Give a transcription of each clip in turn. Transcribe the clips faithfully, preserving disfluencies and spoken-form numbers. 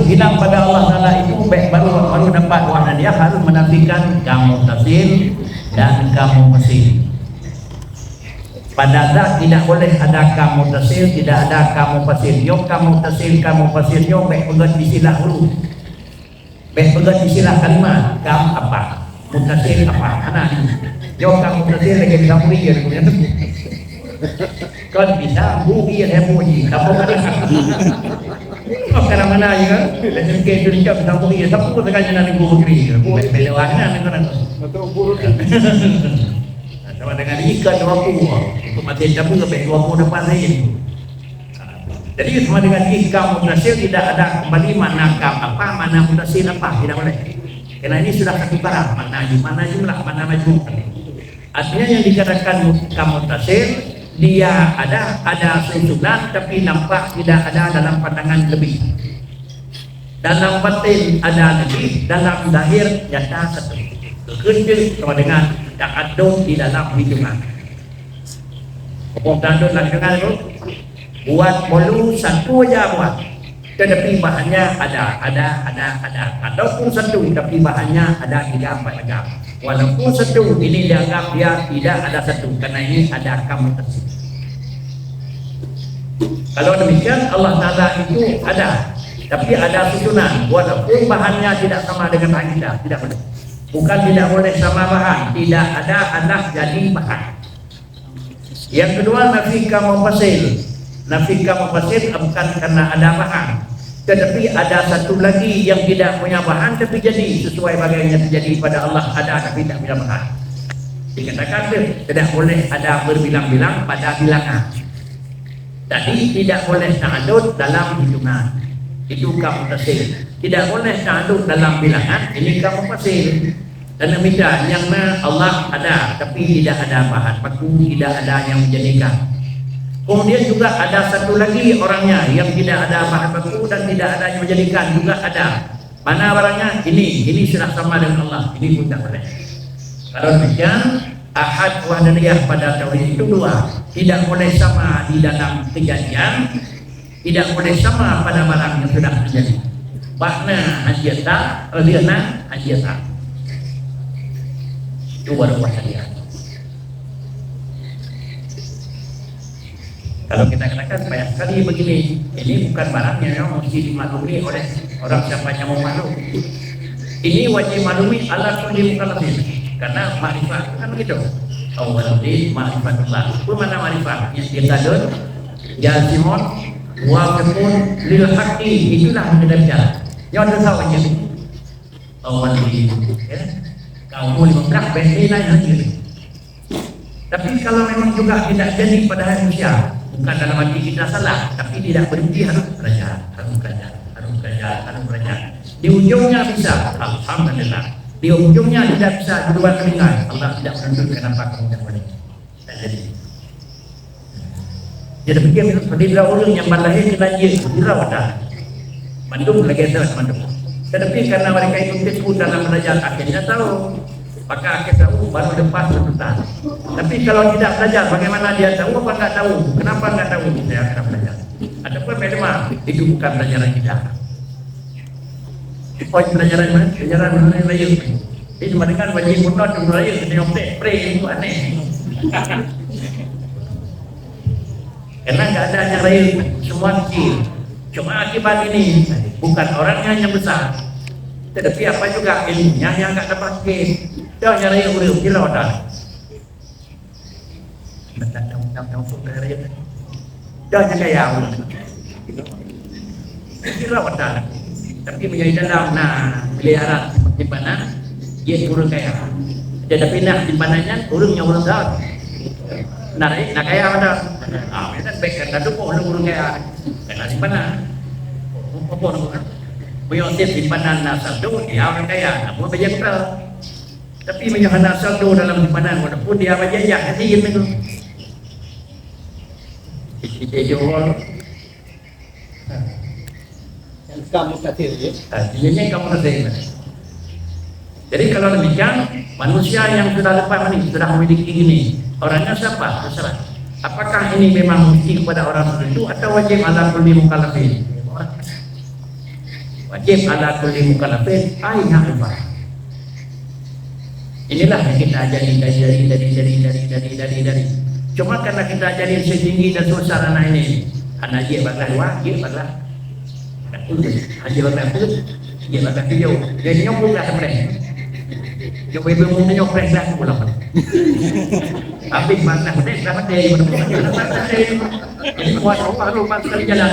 Hilang pada Allah Taala itu baik baru, baru dapat wahdaniyah, harus menafikan kamu tasil dan kamu mesin. Pada zat tidak boleh ada kamu tasil, tidak ada kamu fasil. Yo kamu tasil, kamu fasil, yo baik peugah istilah huruf. Baik peugah istilah kalimat, kam apa? Mutasil apa? Hana ni. Yo kamu tasil lagi bisa bui ya. Kan bisa bui ya, saya bui. Apa kan? Apa kan mana ya? Lagi ke Indonesia bisa bui ya. Siapa pun tekan jalan ibu negeri. Bui bela warna ni kan. Betul buruk. Sama dengan ikan dua puluh. Untuk mati campur sampai dua puluh depan lain. Jadi sama dengan ih kam mutasil tidak ada kembali makna kam apa, makna mutasil apa, tidak boleh. Karena ini sudah satu barang, makna ju-, makna jumlah, makna majmuk. Artinya yang dikatakan mut-, kam mutasil, dia ada, ada susunan tapi nampak tidak ada dalam pandangan lebih. Dalam batin ada lebih, dalam zahir nyata satu. Kekeunjeuet sama dengan ta'addud di dalam hitungan. Hukum ta'addud dalam hitungan tu, buat bolu satu aja buat. Tetapi bahannya ada, ada, ada, ada. Ataupun satu, tapi bahannya ada tiga, empat macam. Walaupun satu, ini dianggap dia tidak ada satu. Karena ini ada kamu tersebut. Kalau demikian, Allah Ta'ala itu ada. Tapi ada susunan. Walaupun bahannya tidak sama dengan bahan kita. Tidak boleh. Bukan tidak boleh sama bahan. Tidak ada anak jadi bahan. Yang kedua, nafi kamu fasil. Nafi kamu fasil bukan karena ada bahan. Tetapi ada satu lagi yang tidak punya bahan tapi jadi sesuai bagaimana terjadi pada Allah ada tapi tak punya bahan. Dikatakan tu, tidak boleh ada berbilang-bilang pada bilangan. Tadi tidak boleh ta'addud dalam hitungan. Itu kamu fasil. Tidak boleh ta'addud dalam bilangan, ini kamu fasil. Dan demikian, yang na Allah ada, tapi tidak ada bahan baku, tidak ada yang menjadikan. Kemudian juga ada satu lagi orangnya yang tidak ada bahan baku dan tidak ada yang menjadikan, juga ada. Mana barangnya? Ini, ini sudah sama dengan Allah, ini pun tak boleh. Kalau demikian, ahad wahdaniyah pada tauhid itu dua, tidak boleh sama di dalam kejadian, tidak boleh sama pada barang yang sudah terjadi. Bak na hana that, lheueh na hana that. Itu baru wahdaniyah. Kalau kita katakan banyak sekali begini, ini bukan barang yang memang mesti dimaklumi oleh orang siapa yang mau maklum. Ini wajib maklumi ala kulli mukallafin. Karena makrifat kan begitu. Awwaluddin ma'rifatullah. Apa makna makrifat? Yang dia sadar, jazimun, wafiqun lil haqqi. Itulah yang kita bicara. Yang ada sahaja. Awwaluddin, ya. Kaum lima belas bendera yang hadir. Tapi kalau memang juga tidak jadi pada hari usia, bukan dalam arti kita salah, tapi tidak berhenti harus belajar, harus belajar, harus belajar, harus belajar. Di ujungnya bisa, alhamdulillah. Di ujungnya tidak bisa, di luar meninggal, Allah tidak menuntut kenapa kamu tidak boleh. Tak jadi. Jadi fikir seperti bila orang yang bandar lahir kena jin, gurau dah. Mandum lagi tu mandum. Tetapi karena mereka itu tekun dalam belajar, akhirnya tahu. Maka akhir tahu baru lepas tuntutan. Tapi kalau tidak belajar, bagaimana dia tahu apa enggak tahu? Kenapa enggak tahu? Saya akan belajar. Adapun memang itu bukan pelajaran kita. Oh, pelajaran mana? Pelajaran mana lain? Ini cuma dengan wajib pun tu lain, tengok tek, pre, itu aneh. Karena enggak ada yang lain, semua kecil. Cuma akibat ini, bukan orangnya yang besar. Tetapi apa juga ilmunya yang enggak dapat. Dah yang lain boleh, kira dah. Dah nyang kaya ureueng. Kira wadah. Tapi meunyoe dalam na miliaran simpanan, jeuet ureueng kaya. Tetapi na simpanan nyan ureueng nyang ureueng saut. Na, na kaya wadah. Ah, meunyoe bèk kan tatuboh ureueng kaya. Kena simpanan. Apa nama? Meunyoe simpanan na satu, dia ureueng kaya. Namun bèk jeuet. Tapi meunyoe hana saldo dalam simpanan, walaupun dia bajajah, hati jeuet tu. Kita jual. Yang kamu kata je. Ah, dia yang kamu kata. Jadi kalau demikian, manusia yang sudah lepas ini, sudah memiliki ini, orangnya siapa? Terserah. Apakah ini memang mesti kepada orang tertentu atau wajib ala kulli mukallafin? Wajib ala kulli mukallafin an ya'rifah. Inilah yang kita ajari dari, dari, dari, dari, dari, dari, dari, dari. Cuma karena kita ajari setinggi dan susah anak ini, anak jeuet bak kelas dua, jeuet bak kelas satu, jeuet bak kelas dua, jeuet bak kelas tujuh. Jadi nyoe pun dah boleh. Jok ibu mu nyoe boleh dah pulang. Habis masa boleh dah mati. Jadi buat Allah lu masuk jalan.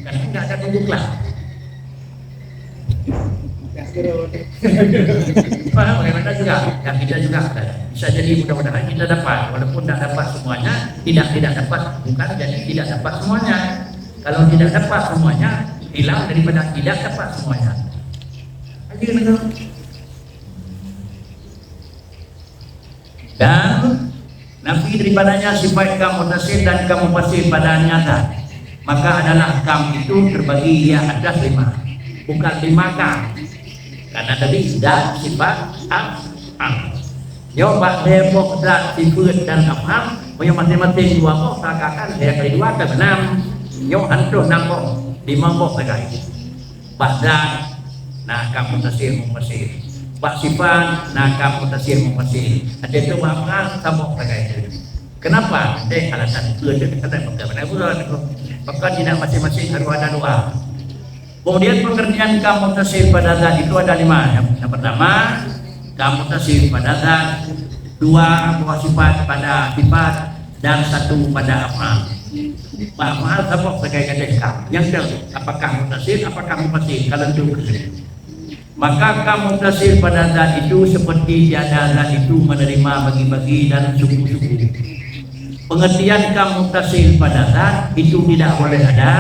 Kan enggak ada tunggu kelas. Paham bagaimana juga? Dan kita juga bisa jadi mudah-mudahan kita dapat, walaupun tidak dapat semuanya, tidak tidak dapat bukan jadi tidak dapat semuanya. Kalau tidak dapat semuanya, hilang daripada tidak dapat semuanya. Aja negara. Dan nafi daripadanya sifat kam mutasil dan kam munfasil pada nyata, maka adalah kam itu terbagi ia atas lima, bukan lima kam. Karena tadi zat, sifat, af'al. Nyoe bak lhèe boh zat, sifat dan af'al, meunyoe masing-masing dua boh, maka kan lhèe kali dua kan enam. Nyoe hantom enam boh, lima boh sagai. Bak zat na kam mutasil munfasil. Bak sifat na kam mutasil munfasil. Ada tu bak af'al saboh sagai tu. Kenapa? Ada alasan. Dua tu kata bukan benar pula tu. Maka tidak masing-masing harus ada dua. Kemudian pengertian kam mutasil pada zat itu ada lima. Yang, yang pertama, kam mutasil pada zat, dua buah sifat pada sifat, dan satu pada af'al. Bak af'al saboh sagai gadis kam. Nyang tu, apakah mutasil, apakah munfasil? Kalau tu, maka kam mutasil pada zat itu seperti tiada zat itu menerima bagi-bagi dan suku-suku. Pengertian kam mutasil pada zat itu tidak boleh ada.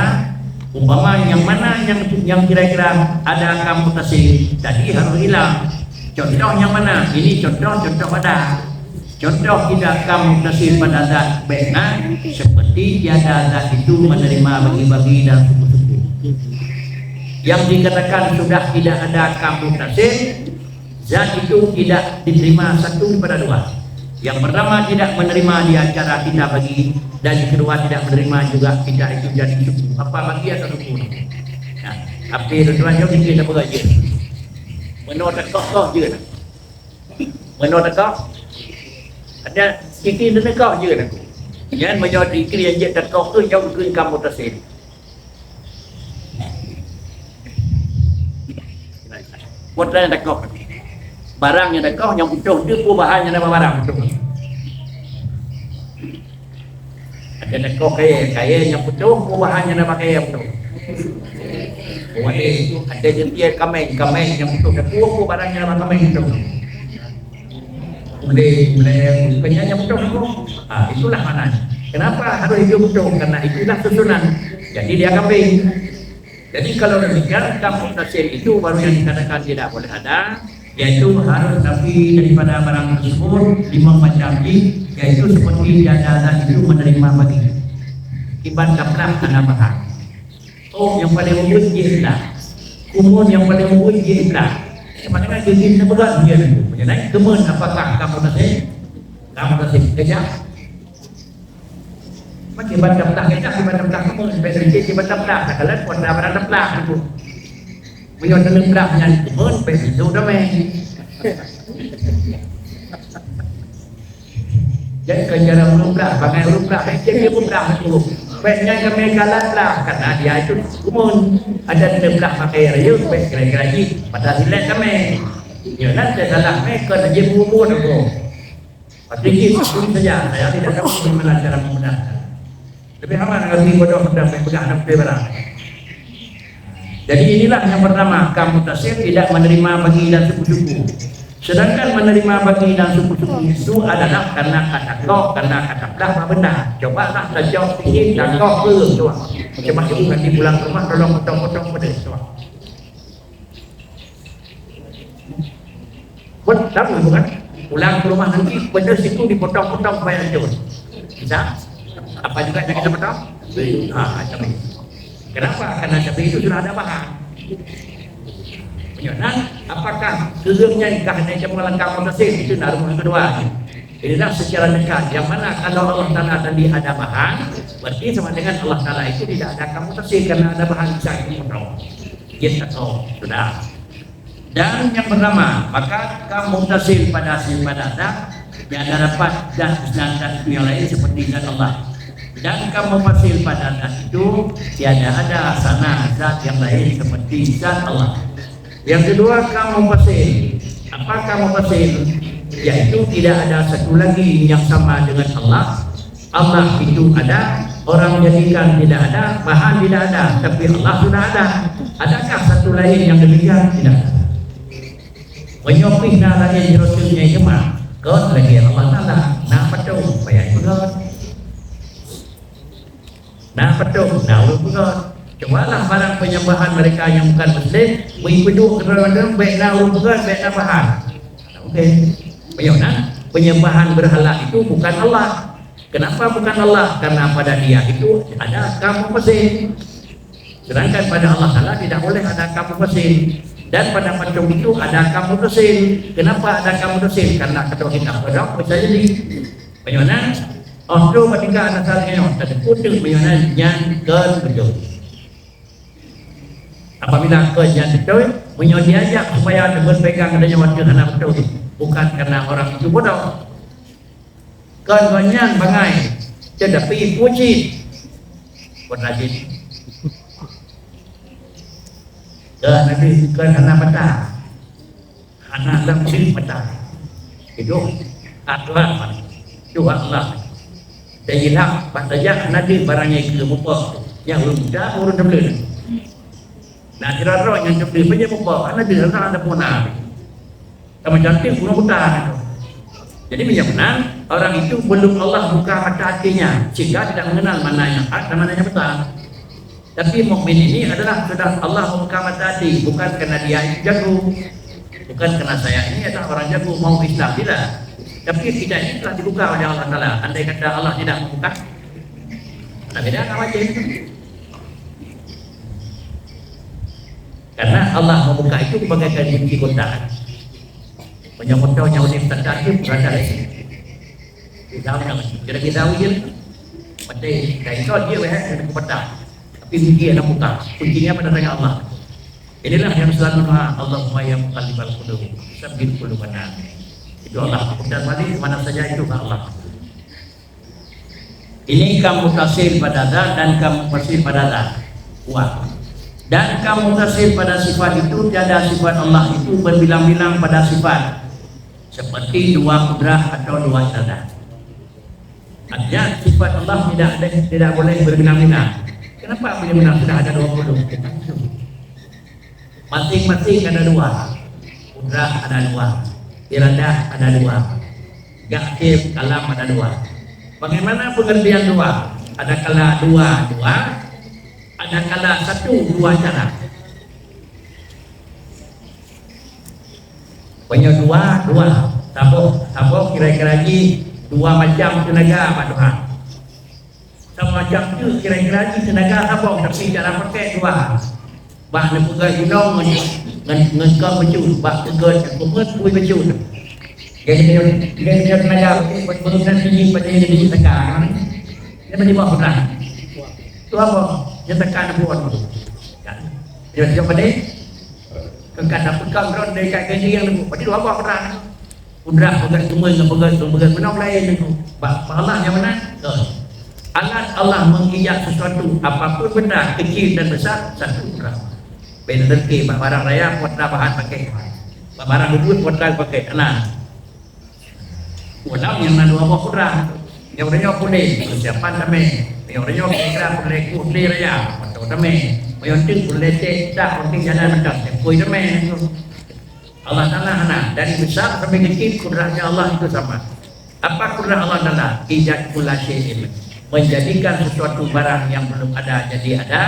Umpama yang mana yang, yang kira-kira ada kam mutasil tadi harus hilang. Contoh yang mana? Ini contoh, contoh ada. Contoh tidak kam mutasil pada zat bèk na seperti tiada zat itu menerima bagi-bagi dan suku-suku. Yang dikatakan sudah tidak ada kam mutasil, zat itu tidak diterima satu pada dua. Yang pertama tidak menerima dia cara kita bagi, dan yang kedua tidak menerima juga kita itu jadi suku. Apa bagi atau suku? Nah, tapi tuan-tuan jom kita belajar. Menurut koh-koh je. Meunoe teuka, ada sikit teuka je aku. Nyan meunyoe dikri nyang jeuet teuka tu nyang keu kam mutasil. Buat nyang teuka. Barang nyang teuka nyang utuh tu peue bahan nyang na barang tu. Ada teuka kayèe, kayèe nyang putôh, peue bahan nyang na bak kayèe putôh. Ada, ada jentil kaméng, kaméng nyang putôh, peue, peue barang nyang na bak kaméng putôh. Ulèe, ulèe, peue nyang putôh tu. Ha, itulah maknanya. Kenapa harus itu putôh? Karena itulah susunan. Jadi dia kambing. Jadi, kalau demikian, kam mutasil itu baru yang dikatakan tidak boleh ada, yaitu harus nafi daripada barang tersebut lima macam jih, yaitu seperti tiada zat itu menerima bagi. Iban kaplah hana bahan. Oh, nyang paleng ubeut jih lah. Kumun nyang paleng ubeut jih lah. Sama dengan jih na peugah dia tu. Meunyoe keumuen apakah kam mutasil? Kam mutasil. Kejap. Kiban taplah, kiban taplah keumuen, bèk ricit kiban taplah, takalon pon na barang taplah tu. Meunyoe teuneuk blah nyan keumuen, bèk pintoe damé. Jadi, kon cara ureueng blah, bangai ureueng blah, eh, jadi ureueng blah tu. Bèk nyan kami galak blah, karena dia itu keumuen. Ada teuneuk blah pakai rayeuk, bèk kira-kira jih, pada silek kami. Ya, nan saya salah, eh, kon aja bubur aku. Pasti jih, saja, saya tidak tahu bagaimana cara membenarkan. Lebih aman kalau beli bodoh mudah main pegang dan beli barang. Jadi inilah yang pertama, kam mutasil tidak menerima bagi dan suku-suku. Sedangkan menerima bagi dan suku-suku itu adalah karena kata kok, karena kata pedah bak benda. Cobalah tajok sikit dan kok ke, coba. Coba ibu nanti pulang ke rumah, tolong potong-potong pedas, coba. Betul, bukan? Pulang ke rumah nanti, pedas itu dipotong-potong supaya hancur. Bisa? Apa juga yang kita potong? Ha, cabai. Kenapa? Karena cabai itu sudah ada bahan. Meunyoe na, apakah keureung nyan ka hana cuma langkah mutasil? Itu na rumoh keudua. Inilah secara dekat. Yang mana kalau Allah Taala tadi ada bahan, berarti sama dengan Allah Taala itu tidak ada kam mutasil karena ada bahan bisa dipotong. Jeuet takok, sudah. Dan nyang pertama, maka kamu muttasil pada sifat zat, tiada dapat zat, zat, zat yang lain seperti zat Allah. Dan kamu muttasil pada zat itu, tiada ada sana zat yang lain seperti zat Allah. Yang kedua, kamu muttasil. Apa kamu muttasil? Yaitu tidak ada satu lagi yang sama dengan Allah. Allah itu ada, orang jadikan tidak ada, bahan tidak ada, tapi Allah sudah ada. Adakah satu lain yang demikian? Tidak ada. Meunyoe pih na laén jaroe teuk nyang teuma, kon lagée Allah Taala, na patung, payah peugét. Na patung, na ureuëng peugét. Cubalah barang penyembahan mereka yang bukan Muslim, meupeuduek keudroe-droe, bék na ureuëng peugét, bék na bahan. Oke. Meunyoe na, penyembahan berhala itu bukan Allah. Kenapa bukan Allah? Karena pada dia itu ada kamu mesin. Sedangkan pada Allah Taala tidak boleh ada kamu mesin. Dan pada patung itu ada kamu mesin. Kenapa ada kamu mesin? Karena ketua kita pun bisa jadi. Bagaimana? Oh, tu ketika anak saya nyoh, tak kutuk bagaimana yang ke betul. Apabila ke yang betul, punya diajak supaya berpegang dengan waktu hana betul. Bukan karena orang itu bodoh. Kon gobnyan bangai, tetapi puji. Kon rajin. Dah Nabi bukan hana mata. Hana lam syirik mata. Itu aturan. Itu Allah. Dan ilak, bak tajak Nabi barang yang ke muka. Yang urun muda, urun tebelah. Nah, kira-kira yang tebelah, banyak muka. Nabi rasa ada pun Nabi. Sama cantik guru buta. Jadi, meunyoe meunan, orang itu belum Allah buka mata hatinya, sehingga tidak mengenal mana yang hak dan mana yang betul. Tapi mukmin ini adalah sudah Allah membuka mata hati, bukan karena dia itu jago, bukan karena saya ini adalah orang jago, mau Islam, tidak. Tapi kita ini telah dibuka oleh Allah Taala. Andai kata Allah tidak membuka, tak beda, tak wajib. Karena Allah membuka itu bagaikan kunci kotak. Meunyoe moto nyang udeb teuka jeuet, berada laén. Di dalam, kira-kira jeuet. Mati, kain kau dia weh, ada pepatah. Tapi kunci ada buka. Kuncinya pada tangan Allah. Inilah yang selalu doa, "Allahumma ya muqallibal qulub, tsabbit qulubana." Itu Allah. Putar balik ke mana saja itu ke Allah. Ini kamu muttasil pada zat dan kamu muttasil pada zat. Wah. Dan kamu muttasil pada sifat itu, tiada sifat Allah itu berbilang-bilang pada sifat. Seperti dua kudrah atau dua iradah. Artinya, sifat Allah tidak ada, tidak boleh berbilang-bilang. Kenapa berbilang-bilang? Sudah ada dua puluh. Masing-masing ada dua. Kudrah ada dua. Iradah ada dua. Gaib, kalam ada dua. Bagaimana pengertian dua? Ada kala dua, dua. Ada kala satu, dua cara. Punya dua, dua. Saboh, saboh kira-kira jih dua macam teunaga bak Tuhan. Sama macam tu kira-kira jih teunaga saboh, tapi cara pakai dua. Bah neupeugah gunong ngon, ngon, ngon kong bacut, bah peugah kumeut bui bacut. Jadi, jadi, jadi teunaga, beuna tinggi pada jadi tekan. Dia bagi bawah pernah. Tu apa? Dia tekan buat. Kan? Dia macam apa ni? Keukat dan peukam droe dari kat keudéh nyang leumbut. Berarti dua boh kudrah. Kudrah peugah teumé ngon peugah, peugah meunan laén leumbut. Bak, bak Allah nyang meunan? Kon. Alat Allah mengijak sesuatu, apapun benda, kecil dan besar, satu kudrah. Beda rezeki, bak barang raya, kuat bahan pakai. Bak barang leumbut, kuat pakai. Nah. Ulam nyang na dua boh kudrah. Nyang uroe nyoe puléh, persiapan tamé. Nyang uroe nyoe kira-kira puléh kuh lé raya, atau tamé. Meunyoe teuk puléh cek dah, penting jalan mantap, tempui tamé. Allah Taala hana, dari besar sampai kecil kudrahnya Allah itu sama. Apa kudrah Allah Taala? Ijad kulla syai'in. Menjadikan sesuatu barang yang belum ada jadi ada,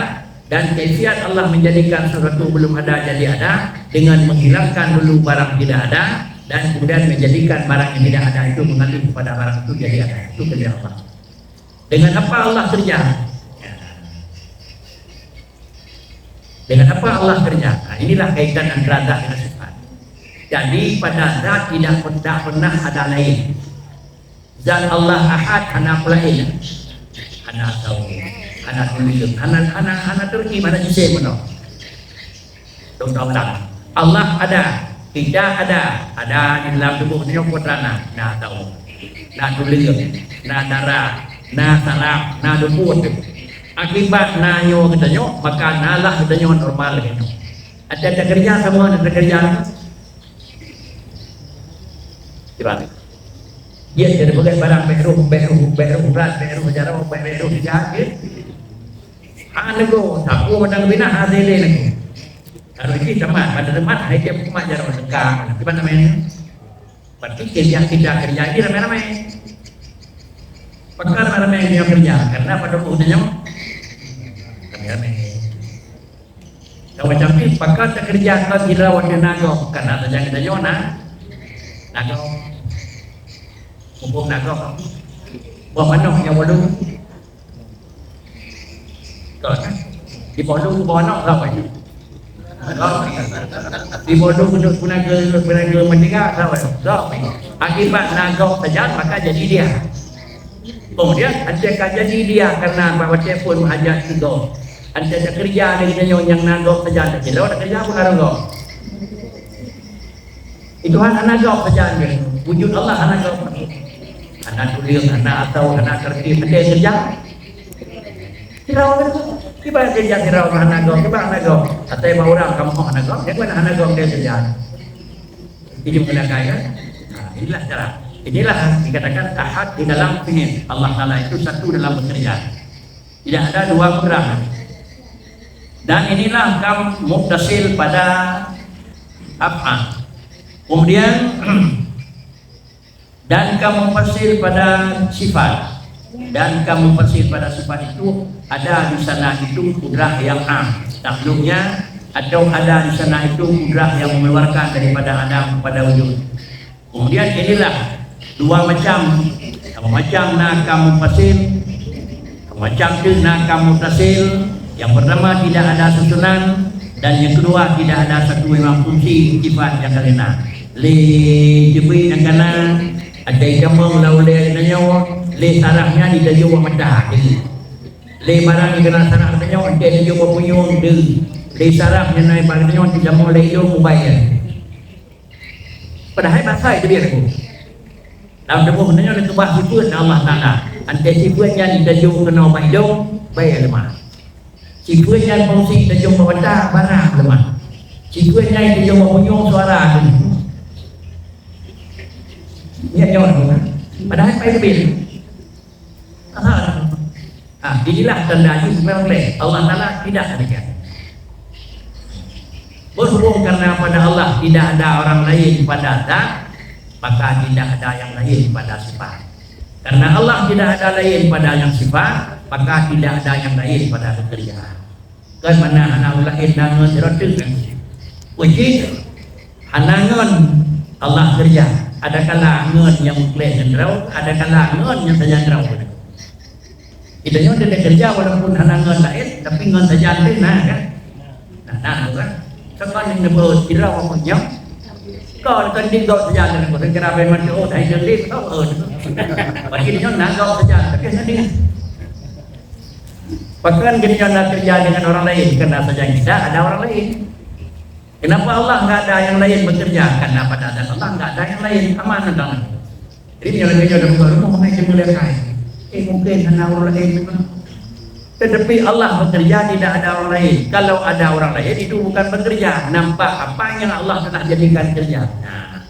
dan kaifiat Allah menjadikan sesuatu belum ada jadi ada dengan menghilangkan dulu barang tidak ada dan kemudian menjadikan barang yang tidak ada itu mengalih kepada barang itu jadi ada. Itu kerja Allah. Dengan apa Allah kerja? Dengan apa Allah kerja? Nah, inilah kaitan antara zat dengan sifat. Jadi pada zat tidak, tidak pernah ada lain. Zat Allah Ahad hana peulaén. Hana saweue, hana teuliyeung, hana, hana, hana teurim, hana jisim meunoe. Contoh ulang. Allah ada, kita ada, ada di dalam tubuh nyoe pun na, na atau, na tuleueng, na darah, na saraf, na luput. Akibat na nyoe geutanyoe, maka na lah geutanyoe normal lagèe nyoe. Ada takeureuja sama ada takeureuja. Kiban. Dia jadi bagai barang bèk roh, bèk roh, bèk roh brat, bèk roh jaroe, bèk, bèk roh jahat, ya. Hana go, sapeue mantong binah hase lé nyoe. Kalau jih teuma, pada teuma, hai dia peumat jaroe teuka. Kiban namanya? Berarti kerja kita kerja ini ramai-ramai. Pakon ramai-ramai yang kerja? Karena pada umumnya ramai-ramai. Kalau macam ni, pakon takeureuja kon sidroe watèe na gob? Karena tajak geutanyoe na, na gob. Mumpung na gob. Buah manok nyang bolu. Kon. Di bolu buah manok sapai. Di bolu untuk penaga, penaga merdeka sapai. Gob. Akibat na gob sajan, maka jadi dia. Kemudian, antai ka jadi dia karena bak watèe phon meuhajat keu gob. Antai takeureuja lé geutanyoe nyang na gob sajan, takeureuja, takeureuja pun harôh gob. Di Tuhan hana gob sajan, wujud Allah hana gob. Hana tuleueng, hana atau, hana tertib, antai keureuja. Sidroe, kiban keureuja sidroe hana gob, kiban hana gob. Antai bak ureueng kamoe hana gob, nyang mana hana gob dia keureuja. Ini menggunakan, ya? Nah, inilah cara. Inilah dikatakan ahad di dalam fi'il. Allah Taala itu satu dalam bekerja. Tidak ada dua kudrah. Dan inilah kam muttasil pada af'al. Kemudian, dan kam munfasil pada sifat. Dan kam munfasil pada sifat itu ada di sana itu kudrah yang am. Takluknya, atau ada di sana itu kudrah yang mengeluarkan daripada adam kepada wujud. Kemudian inilah dua macam. Dua macam na kam munfasil, dua macam tu na kam muttasil. Yang pertama tidak ada susunan dan yang kedua tidak ada satu memang fungsi sifat yang lainnya. Lé jeuet nyang kana ada jamong lau lé nyoe, lé sarafnya di tajok mata. Lé barang di kena saraf nyoe, di tajok punyueng deh. Lé sarafnya naik barang nyoe di jamong lé idong mobile. Padahai bahasa itu dia tu. Dalam tuboh nyoe neukeubah sifeuet Allah Taala. Antai sifeuet nyan tajok keunoe bak idong, bèe leumah. Sifeuet nyan fungsi tajok bak mata, barang leumah. Sifeuet nyan tajok bak punyueng, suara tu. Nyan nyoe tu. Padahai pai teubiet. Aha. Ah, inilah tanda jih memang Allah Taala tidak demikian. Berhubung karena pada Allah tidak ada orang lain pada zat, maka tidak ada yang lain pada sifat. Karena Allah tidak ada lain pada yang sifat, maka tidak ada yang lain pada pekerjaan. Kan mana hana lain na ngon sidroe teuk kan? Wajib hana ngon Allah kerja. Adakala ngon nyang meukleh ngon droe, adakala ngon nyang sajan droe. Kita nyoe teuka kerja walaupun hana ngon laén, tapi ngon sajan teuh na kan? Nah, na tu kan. Sama ni neupeue kira apa nyoe. Kau kan di kau sajan teuh, kau kira apa memang tu, oh, dah jadi kau. Bagi nyoe na kau sajan, tapi hana di. Pakon geutanyoe na kerja dengan orang lain, karena sajan kita ada orang lain. Kenapa Allah nggak ada yang lain bekerja? Karena pada zat Allah nggak ada yang lain. Aman tentang itu. Jadi, nyoe lagèe nyoe lam rumoh, hai cuma lihat kai. Eh, mungkin hana orang lain memang. Tetapi Allah bekerja tidak ada orang lain. Kalau ada orang lain, itu bukan bekerja. Nampak apa yang Allah telah jadikan kerja. Nah.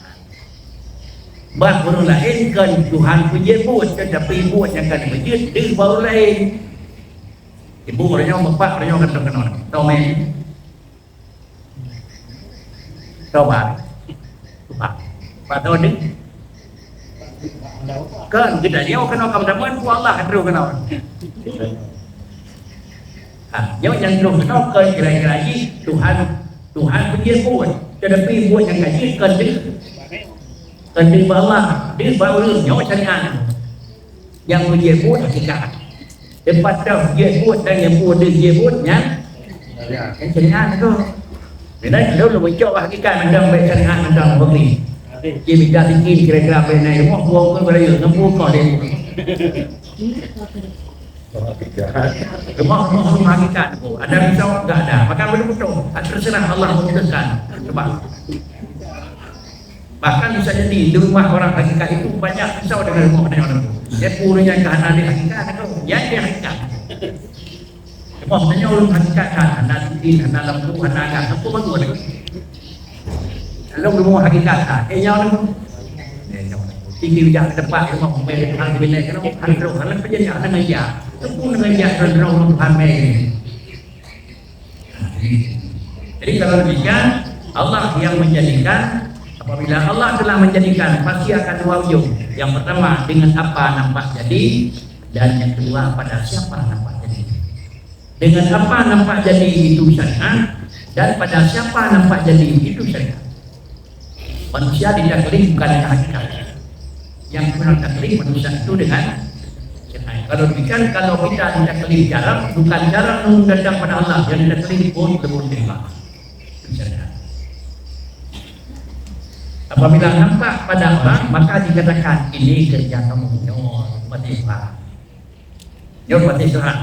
Bah orang lain kan Tuhan peujeuet buet, tetapi buet nyang ka dipeujeuet di bak orang lain. Ibu orang nyoe, bapak orang nyoe kata kena. Tahu meh? Tobat. Tobat. Tobat tu ni. Kan kita nyoe kena kamu teman ku Allah terus kena. Ha, nyoe nyang terus kena ke kira-kira ji Tuhan, Tuhan peujeuet buet. Tetapi buet nyang ka jeuet kan di, kan di bak Allah, di bak ureueng nyoe syariat. Nyang peujeuet buet hakikat. Lepas dah jeuet buet dan nyang buet deuh jeuet buet nyan, nyan syariat tu. Bila lôn lôn cok hakikat mantong, baik syariat mantong, bagi. Dia minta bikin kira-kira apa yang naik rumah, buang ke beraya, ngempu kau dia. Rumah, rumah, rumah hakikat tu. Ada pisau, enggak ada. Maka boleh potong. Tak terserah Allah memutuskan. Sebab bahkan bisa jadi di rumah orang hakikat itu banyak pisau dengan rumah orang tu. Dia punya ke hana di hakikat tu. Ya, di hakikat. Rumah tanya orang hakikat kan, hana titin, hana lampu, hana agak. Apa bagus lagi? Kalau rumah hakikat kan, eh, nyawa tu. Eh, nyawa tu. Tinggi bijak ke tempat, rumah pemain, hal bilik, kalau hal teruk, hal apa jadi, hal mengajar. Itu pun mengajar, terus rumah Tuhan main. Jadi kalau demikian, Allah yang menjadikan, apabila Allah telah menjadikan, pasti akan dua ujung. Yang pertama, dengan apa nampak jadi, dan yang kedua, pada siapa nampak jadi. Dengan apa nampak jadi itu syariat, dan pada siapa nampak jadi itu syariat. Manusia ditaklif bukan dengan hakikat. Yang kena taklif manusia itu dengan syariat. Kalau demikian, kalau kita ditaklif jarak, bukan jarak yang datang pada Allah, yang ditaklif pun terbukti Allah. Apabila nampak pada orang, maka dikatakan, "Ini kerja kamu." Nyoe, berarti Tuhan. Nyoe, berarti Tuhan.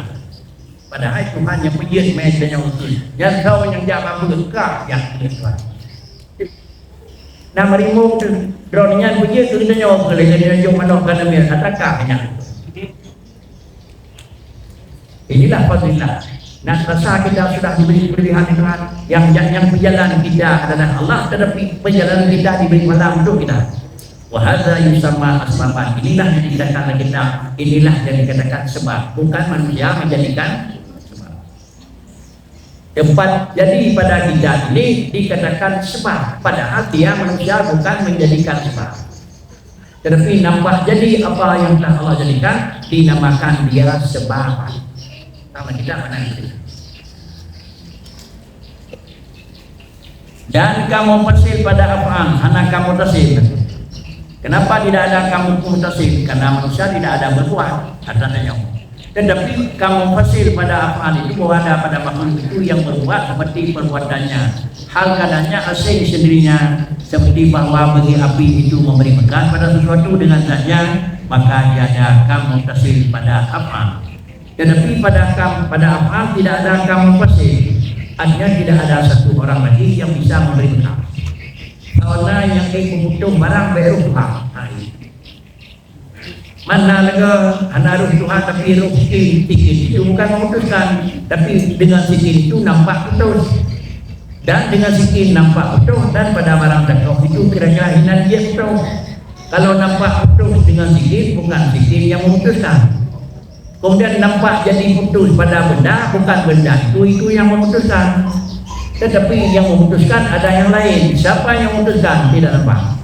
Padahai Tuhan nyang peujeuet mé tanyoe ukeue. Nyang soe nyang jak bapeue, kah jak peujeuet Tuhan. Nah, meurimueng tu, droeneuh nyan peujeuet keu tanyoe ukeue, lagée tanyoe jok manok ka neumil, ata kah nyan. Inilah fadilah. Nah, rasa kita sudah diberi pilihan Tuhan. Yang, yang, yang pejalan kita adalah Allah, tetapi pejalan kita diberi pahala untuk kita. Wa hadza yusamma asbaban. Inilah yang dikatakan oleh kita. Inilah yang dikatakan sebab. Bukan manusia menjadikan sebab. Tempat jadi pada kita ini dikatakan sebab, padahal dia manusia bukan menjadikan sebab. Tetapi nampak jadi apa yang telah Allah jadikan, dinamakan dia sebab. Sama kita mana itu? Dan kamu fasil pada af'al, hana kamu tasil. Kenapa tidak ada kamu pun tasil? Karena manusia tidak ada berbuat, kata nyoe. Tetapi kamu fasil pada af'al itu bahwa ada pada makhluk itu yang berbuat seperti perbuatannya. Hal keadaannya asing sendirinya, seperti bahwa bagi api itu memberi bekas pada sesuatu dengan zatnya, maka tiada kamu tasil pada af'al. Tetapi pada kam, pada af'al tidak ada kamu fasil. Artinya tidak ada satu orang lagi yang bisa memberi bekas. Karena yang ingin memutus barang baru Tuhan. Mana lega hana roh Tuhan, tapi roh sikin, sikin itu bukan memutuskan, tapi dengan sikin itu nampak putus. Dan dengan sikin nampak putus, dan pada barang teukoh itu kira-kira hinan dia putus. Kalau nampak putus dengan sikin, bukan sikin yang memutuskan. Kemudian nampak jadi putus pada benda, bukan benda itu, itu yang memutuskan. Tetapi yang memutuskan ada yang lain. Siapa yang memutuskan? Tidak nampak.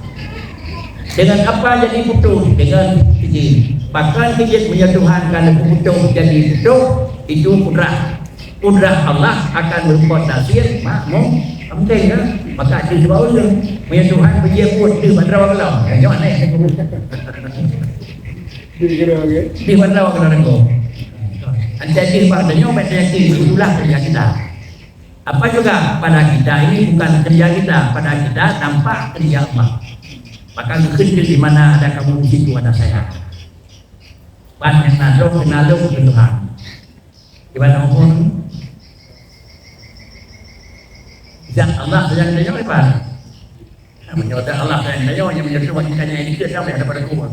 Dengan apa jadi putus? Dengan izin. Bahkan izin menyatukan kalau putus jadi putus, itu kudrah. Kudrah Allah akan berbuat tasir makmum. Mungkin kan? Maka itu sebab ulun. Menyatukan bejia pun tu bak rawa kelam. Ya, nyoh aneh. Di kira lagi. Di mana awak kena renggo? Ancaci bak tanyoe, bak yakin itulah kerja kita. Apa juga pada kita ini bukan kerja kita, pada kita nampak kerja Allah. Maka geukheun di mana ada kamu, di situ ada saya. Ban nyang na droe keunan lôn keu Tuhan. Di mana umur? Zat Allah sayang tanyoe, Iban. Nah, meunyoe Allah sayang tanyoe, nyang meunyoe cuma kita nyang ikut, siapa yang dapat hukuman?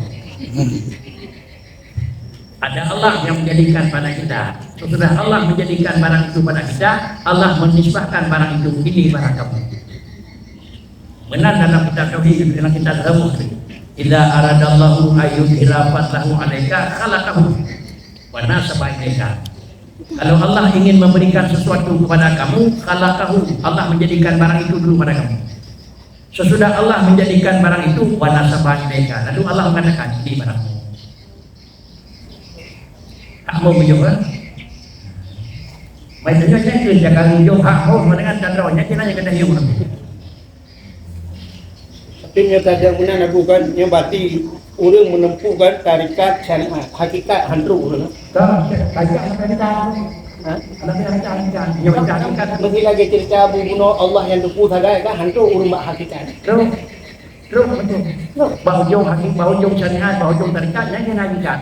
Ada Allah yang menjadikan pada kita. Sesudah Allah menjadikan barang itu pada kita, Allah menisbahkan barang itu, "Ini barang kamu." Meunan dalam kitab tauhid, dalam kitab tasawuf. "Idza aradallahu an yudhhira fadlahu 'alaika khalaqahu wa nasaba ilaika." Kalau Allah ingin memberikan sesuatu kepada kamu, khalaqahu, Allah menjadikan barang itu dulu pada kamu. Sesudah Allah menjadikan barang itu, wa nasaba ilaika, lalu Allah mengatakan, "Ini barangmu." Hak mau meunyoe, kan? Mai tanya saya ke, jangan meunyoe hak mau, mana kan, dan roh, nyan kena, nyan kena hiu. Tapi nyoe tajak meunan aku kan, nyoe berarti ureueng meuneumpuk kan tarekat syariat, hakikat han trok ureueng. Kan, tajak apa kita? Ha? Ada yang tajak, yang tajak. Mungkin lagi cerita Abu Buno, Allah yang duku sagai kan, han trok ureueng bak hakikat. Trok. Trok betul. Trok. Bak ujong hakikat, bak ujong syariat, bak ujong tarekat, nyan kena hakikat.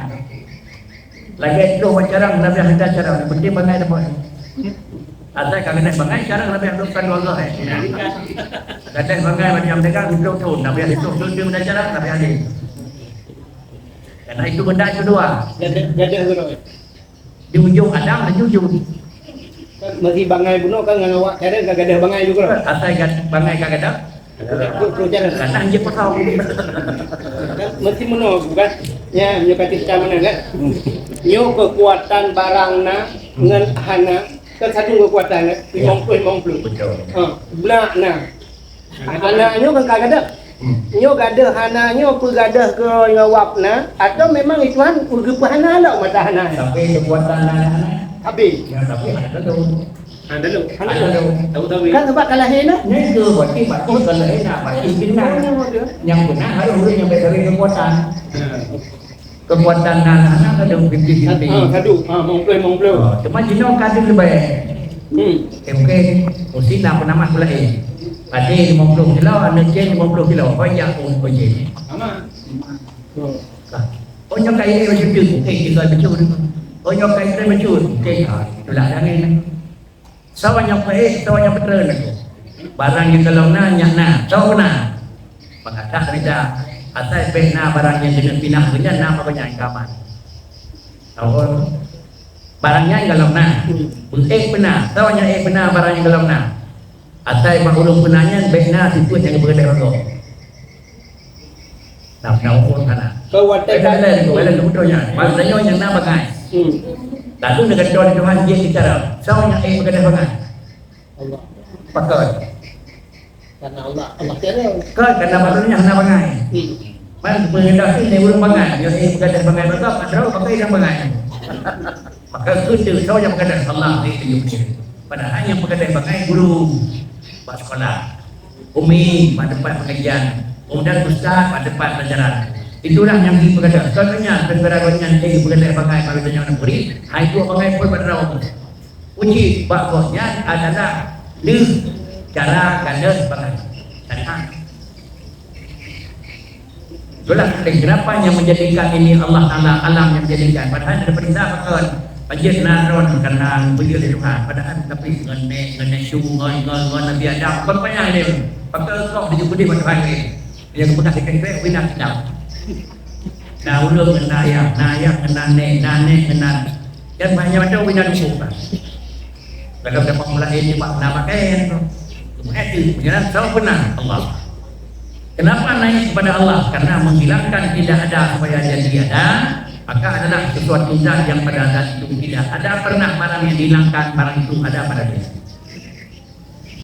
Lagèe troh bak carông, leubeh hana carông, yang penting bangai dapat. Asai ka gadôh bangai, carông leubeh dua puluh dua eh. Gadôh bangai macam dagang, hidup tu, leubeh hidup tu, tu, tu, carông leubeh adil. Karena itu benda itu dua. Gadôh, gadôh tu. Di ujung Adam dan di ujung. Kan meusti bangai bunoe kan ngon awak, kadang ka gadôh bangai juga. Asai gad-, bangai ka gadôh. Karena anjing kosong. Kan meusti bunoe bukan? Ya, nyoe kata kita mana kan? Nyoe kekuatan barang na ngon hana kan satu kekuatan kan? Limong puluh, limong puluh. Betul. Ha, beulak na. Hana nyoe kan ka gadôh. Hmm. Nyoe gadôh hana nyoe peugadôh keu nyawab na, atau memang itu han geupeuhana lom mata hana? Tapi kekuatan na hana. Habis. Ya, tapi ada tu. Hana dulu. Hana dulu. Tahu-tahu. Kan sebab ka lahé na. Nyan tu berarti batin ka lahé na, batin fitnah. Oh, dia. Nyang beuna harôh ureueng nyang bèk sabe kekuatan. Ha. Kekuatan na hana ka dong fifty fifty. Ha, satu. Ha, limong puluh, limong puluh. Oh, cuma jinoe ka deuh leubeh. Hmm. Eh, mungkin usi na peunamah pula eh. Ade limong puluh kilo, aneuk cen limong puluh kilo. Kau jak pun kau cen. Sama. Oh, nyoe kai eh, macam tu. Mungkin tinggal betul. Oh, nyoe kai eh, macam tu. Mungkin, ah, itulah jangan. Sawa nyang peuék, sawa nyang peutreun. Barang nyang golom na, nyak na. Sawa na. Maka dak rida. Asai bèk na barang nyang deungon pinah geuh nyan na maka nyan ka aman. Sawa. Barang nyan golom na. Peuék beuna. Sawa nyang ék beuna barang nyang golom na. Asai bak ureueng peuna nyan bèk na sifeuet nyang geupeugah lé Allah. Nah, nah, ukur hana. Kau watèe Beda ka- lain, beda lain, betul nya. Maksudnya nyang na bangai. Hmm. Lalu dengan doa Tuhan dia bicara, "Siapa yang ingin berkata bangai?" Allah. Pakai. Karena Allah, Allah tiada. Kan, karena maksudnya hana bangai. Hmm. Kan, pengendak ni, dia urang bangai. Dia ingin berkata bangai, maka, padahal pakai yang bangai. Maka, kena, siapa yang berkata, "Allah ni tunjuk dia." Padahal yang berkata bangai, guru. Bak sekolah. Umi, bak tempat pengajian. Kemudian ustaz, bak tempat pelajaran. Itulah yang dipeugah. Contohnya, gara-gara nyan, eh, peugah bangai, kalau tanya anak murid, hai tu bangai pun pada orang. Uji bak gobnyan adalah leuh cara gadôh bangai. Syariat. Itulah kenapa yang menjadikan ini Allah Taala alam yang menjadikan. Padahal ada perintah pakon. Pajan na droe karena bujur di Tuhan. Padahal tapi ngon nek, ngon nesu, ngon, ngon, ngon Nabi Adam. Bukan payah dia. Pakon kau di jumpa dia Tuhan ni. Dia bukan second track, bina kitab. Nah, ulun kena ayah, nah ayah kena nek, nah nek kena. Dan banyak macam bina dusun. Kalau dapat mulai ini mak nak pakai tu. Kemudian itu, penjelasan sama benar Allah. Kenapa naik kepada Allah? Karena menghilangkan tidak ada supaya jadi ada, maka adalah sesuatu zat yang pada zat itu tidak ada pernah barang yang dihilangkan, barang itu ada pada dia.